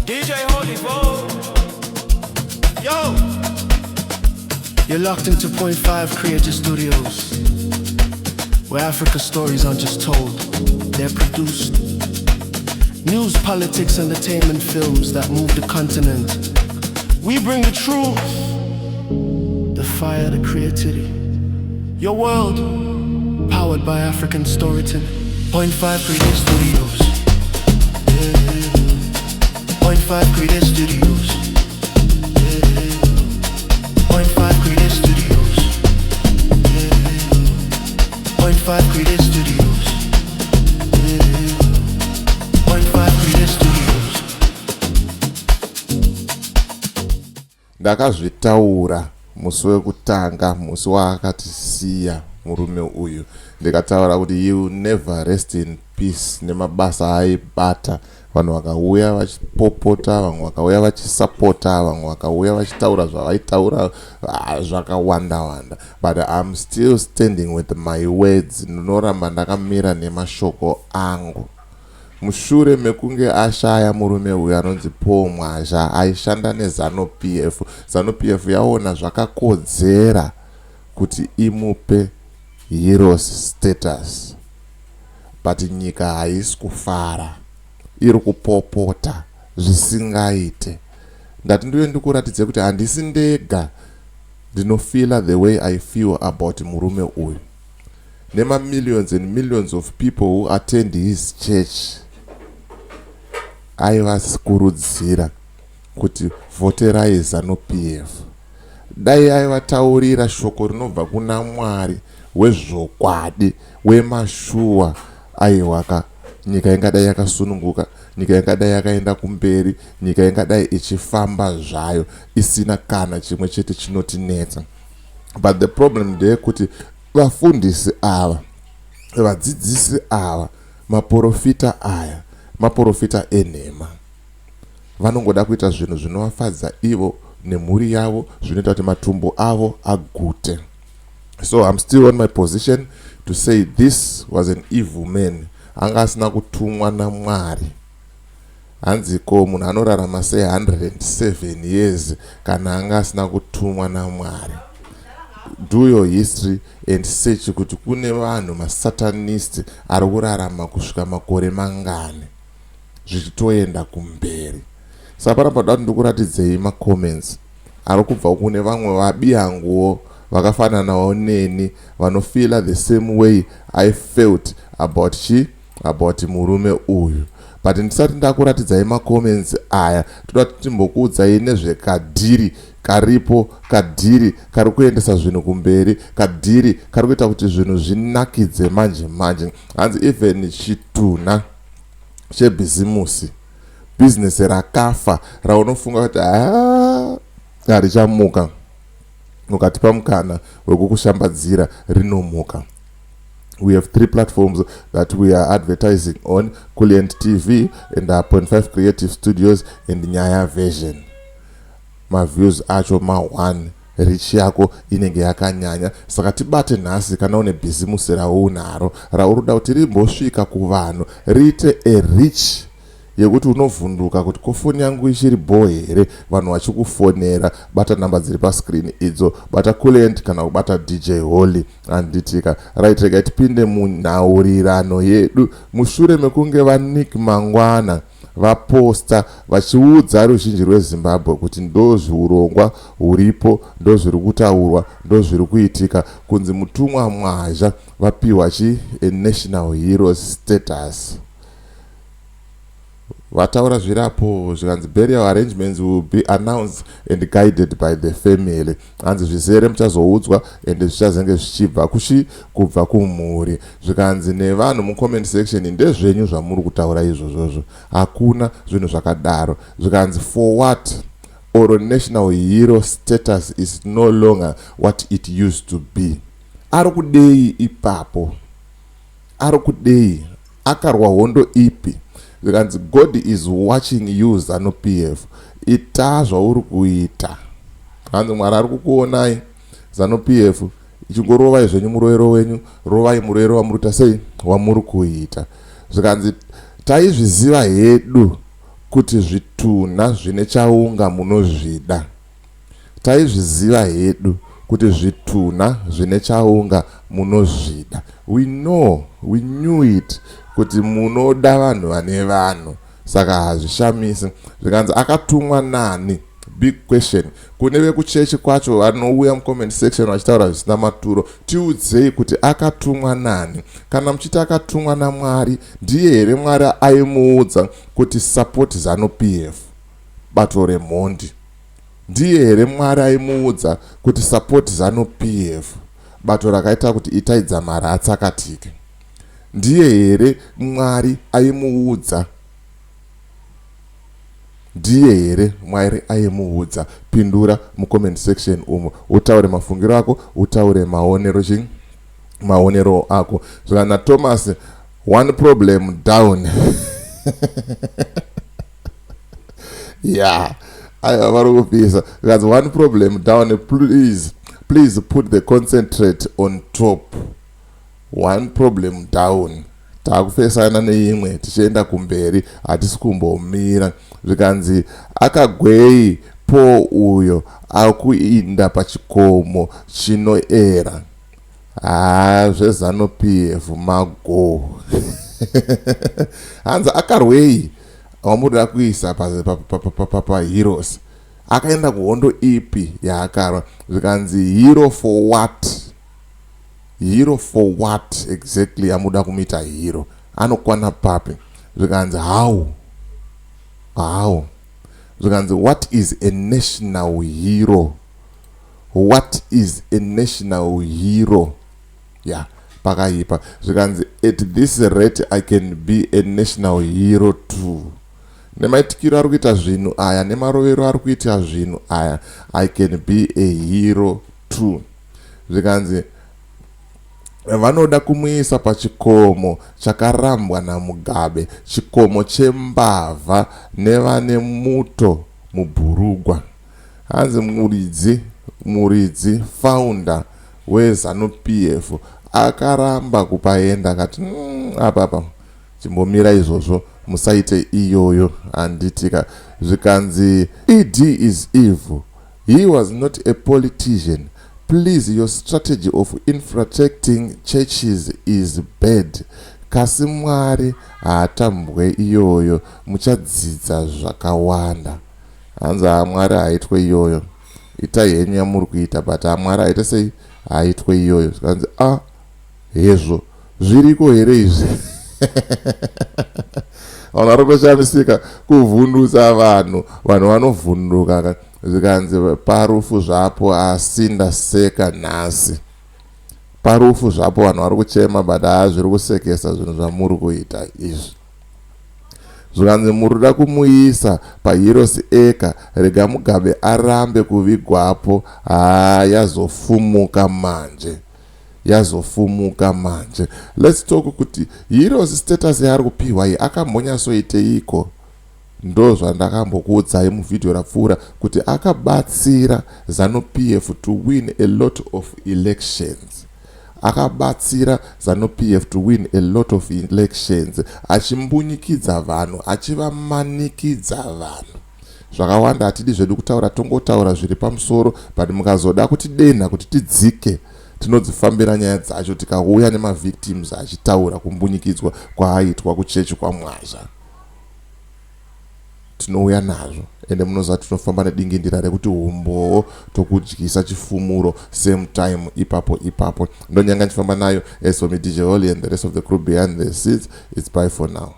DJ Holy Bo. Yo! You're locked into Point 5 Creative Studios, where Africa stories aren't just told, they're produced. News, politics, entertainment films that move the continent. We bring the truth, the fire, the creativity. Your world, powered by African storytelling. Point 5 Creative Studios. Yeah. Point 5 Creative Studios. Yeah. Point 5 Creative Studios. Yeah. Point 5 Creative Studios. Yeah. Point 5 Creative Studios. Ndakazvitaura musi wekutanga, musi waakatisiya murume uyu, ndikataura kuti you never rest in peace nemabasa aaibata. Vanhu vakauya vachipopota, vamwe vakauya vachisapota, vamwe vakauya vachitaura zvavaitaura, zvakawanda wanda, but I'm still standing with my words. Ndinoramba ndakamira nemashoko angu. Mushure mekunge ashaya murume uyu anonzi Paul Mwazha, aishanda neZanu PF, Zanu PF yaona zvakakodzera kuti imupe heroes status, but nyika haisi kufara, iri kupopota zvisingaite. Ndati ndive ndikuratidze kuti handisi ndega ndinofeela the way I feel about murume uyu, nemamillions and millions of people who attend his church. Aivasikurudzira kuti vhoterai Zanu PF. Dai aivataurira shoko rinobva kuna Mwari wezvokwadi, wemashuwa, aiwaka, nyika ingadai yakasununguka, nyika ingadai yakaenda kumberi, nyika ingadai ichifamba zvayo isina kana chimwe chete chinotinetsa. But the problem ndeyekuti vafundisi ava, vadzidzisi ava, maprofita aya, maprofita enhema. Vanongoda kuita zvinhu zvinovafadza ivo nemhuri yavo, zvinoita kuti matumbu avo agute. So I'm still on my position to say this was an evil man. Anga asina kutumwa naMwari. Hanzi ko munhu anorarama sei 107 years kana anga asina kutumwa naMwari? Do your history and search kuti kune vanhu masatanist ari kurarama kusvika makore mangani, zvichitoenda kumberi. Saka panapa da kuti ndikuratidzei macomments ari kubva kune vamwe vabiyanguwo vakafananawo neni, vanofeela the same way I felt about chi about murume uyu. But ndisati ndakuratidzai macomments aya, toda kuti timbokuudzai nezvekadeal karipo, kadeal kari kuendesa zvinhu kumberi, kadeal kari kuita kuti zvinhu zvinakidze manje manje. Hanzi even chitunha chebhizimusi, bhizinesi rakafa raunofunga kuti ha, harichamuka, ukatipa mukana wekukushambadzira, rinomuka. We have three platforms that we are advertising on: Kulient TV and Point 5 Creative Studios and Nyaya Version. Maviews acho ma1, reach yako inenge yakanyanya. Saka tibate nhasi kana une bhizimusi raunaro rauri kuda kuti rimbosvika kuvanhu, riite a reach yekuti unovhunduka kuti ko foni yangu ichiri bho here, vanhu vachikufonera. Bata namba dziri pascreen idzo, bata Kulent kana kubata DJ Holly, handitika? Right, regai tipinde munhaurirano yedu. Mushure mekunge vaNick Mangwana vaposta vachiudza ruzhinji rweZimbabwe kuti ndo zviurongwa huripo, ndo zviri kutaurwa, ndo zviri kuitika, kunzi mutumwa Mwazha vapiwa chi national heroes status, vataura zvirapo, zvikanzi burial arrangements will be announced and guided by the family. Hanzi zvizere muchazoudzwa and zvichazenge zvichibva kuchi kubva kumhuri. Zvikanzi nevanhu mucomment section, ndezvenyu zvamuri kutaura izvozvozvo, hakuna zvinhu zvakadaro. Zvikanzi for what? Or national hero status is no longer what it used to be. Ari kudei ipapo? Ari kudei? Akarwa hondo ipi? Zvikanzi God is watching you, Zanu PF, ita zvauri kuita. Hanzi Mwari ari kukuonai, Zanu PF, ichingorovai zvenyu murovero wenyu, rovai murovero wamuri kuita sei, wamuri kuita. Zvikanzi taizviziva hedu. kuti zvitunha zvine chaunga munozvida. Taizviziva hedu kuti zvitunha zvine chaunga munozvida. We know, we knew it kuti munoda vanhu vane vanhu saka hazvishamisi. Zvikanzi akatumwa nani? Big question. Kune vekuchechi kwacho vanouya mucomment section vachitaura zvisina maturo, tiudzei kuti akatumwa nani? Kana muchiti akatumwa naMwari, ndiye here Mwari aimuudza kuti support Zanu PF, bato remhondi? Ndiye here Mwari aimuudza kuti support Zanu PF, bato rakaita kuti Itai Dzamara atsakatike? Ndiye here Mwari aimuudza? Ndiye here Mwari aimuudza? Pindura mucomment section umo, utaure mafungiro ako, utaure maonero chi maonero ako. Zvana Thomas, one problem down. Yeah, aiwa, vari kupisa. Zvikanzi one problem down, please, please put the concentrate on top. One problem down, taakufesana neimwe tichienda kumberi, hatisi kumbomira. Zvikanzi akagwei po uyo akuinda pachikomo chinoera? Haa, zveZanu PF mago. Hanzi akarwei wamurida kuisa paheroes? Akaenda kuhondo ipi yaakarwa? Zvikanzi hero for what? Hero for what exactly? Amuda kumuita hero anokwana papi? Zvikanzi how? Zvikanzi what is a national hero? What is a national hero? Ya, pakaipa. Zvikanzi at this rate I can be a national hero too. Nemaitikiro ari kuita zvinhu aya, nemarovero ari kuita zvinhu aya, I can be a hero too. Zvikanzi vanoda kumuisa pachikomo chakarambwa naMugabe, chikomo chembavha nevane muto mubhurugwa. Hanzi muridzi founder weZanu PF akaramba kupaenda, akati apa apa chimbomira izvozvo, musaite iyoyo, handitika. Zvikanzi ED is evil, he was not a politician. Please, your strategy of infiltrating churches is bad. Kasi Mwari haatambwe iyoyo, muchadzidza zvakawanda. Hanzi haMwari haitwe iyoyo, itai henyu yamuri kuita, but haMwari haite sei, haitwe iyoyo. Zvikanzi a hezvo, zviriko here izvi? Vanhu vari kutoshamisika, kuvhundutsa vanhu, vanhu vanovhunduka. Zvikanzi parufu zvapo, asi ndaseka nhasi. Parufu zvapo vanhu vari kuchema, but haa, zviri kusekesa zvinhu zvamuri kuita izvi. Zvikanzi murida kumuisa paheroes eka, rega Mugabe arambe kuvigwapo. Haa, yazofumuka manje, yazofumuka manje. Let's talk kuti heroes status yaari kupiwa iyi akambonyatsoiteiko. Ndo zvandakambokuudzai muvhidhiyo rapfuura kuti akabatsira Zanu PF to win a lot of elections. Akabatsira Zanu PF to win a lot of elections achimbunyikidza vanhu, achivamanikidza vanhu zvakawanda. Hatidi zvedu kutaura, tongotaura zviri pamusoro, but mukazoda kutidenha kuti tidzike, tinodzifambira nyaya dzacho, tikauya nemavictims achitaura kumbunyikidzwa kwaaitwa kuchechi kwaMwazha. Tinouya nazvo, ende munoziva tinofamba nedingindira rekuti umbowo tokudyisa chifumuro same time ipapo ipapo. Ndonyanga ndichifamba nayo. As for me, DJ Holly, and the rest of the crew behind the scenes, it's bye for now.